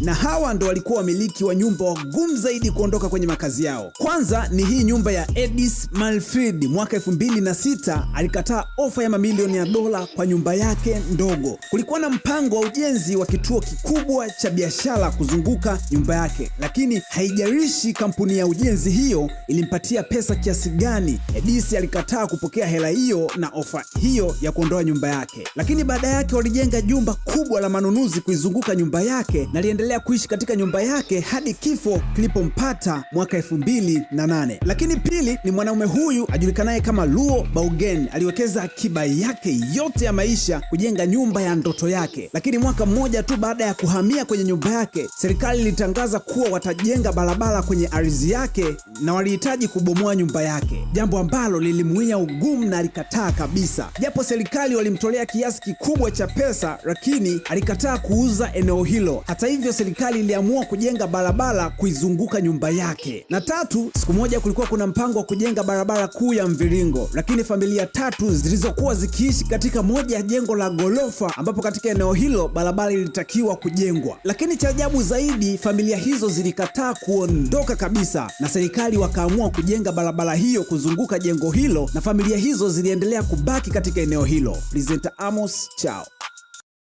Na hawa ndo walikuwa wamiliki wa nyumba wagumu zaidi kuondoka kwenye makazi yao. Kwanza ni hii nyumba ya Edis Malfred. Mwaka 2006 alikataa ofa ya mamilioni ya dola kwa nyumba yake ndogo. Kulikuwa na mpango wa ujenzi wa kituo kikubwa cha biashara kuzunguka nyumba yake, lakini haijalishi kampuni ya ujenzi hiyo ilimpatia pesa kiasi gani, Edis alikataa kupokea hela hiyo na ofa hiyo ya kuondoa nyumba yake. Lakini baada yake walijenga jumba kubwa la manunuzi kuizunguka nyumba yake, na aliendelea kuishi katika nyumba yake hadi kifo kilipompata mwaka 2008. Lakini pili ni mwanaume huyu ajulikanaye kama Luo Baugen, aliwekeza akiba yake yote ya maisha kujenga nyumba ya ndoto yake, lakini mwaka mmoja tu baada ya kuhamia kwenye nyumba yake, serikali ilitangaza kuwa watajenga barabara kwenye ardhi yake na walihitaji kubomoa nyumba yake, jambo ambalo lilimuia ugumu na alikataa kabisa. Japo serikali walimtolea kiasi kikubwa cha pesa, lakini alikataa kuuza eneo hilo. Hata hivyo, serikali iliamua kujenga barabara kuizunguka nyumba yake. Na tatu, siku moja kulikuwa kuna mpango wa kujenga barabara kuu ya mviringo, lakini familia tatu zilizokuwa zikiishi katika moja ya jengo la ghorofa, ambapo katika eneo hilo barabara ilitakiwa kujengwa, lakini cha ajabu zaidi, familia hizo zilikataa kuondoka kabisa, na serikali wakaamua kujenga barabara hiyo kuzunguka jengo hilo, na familia hizo ziliendelea kubaki katika eneo hilo. Presenter Amos, chao.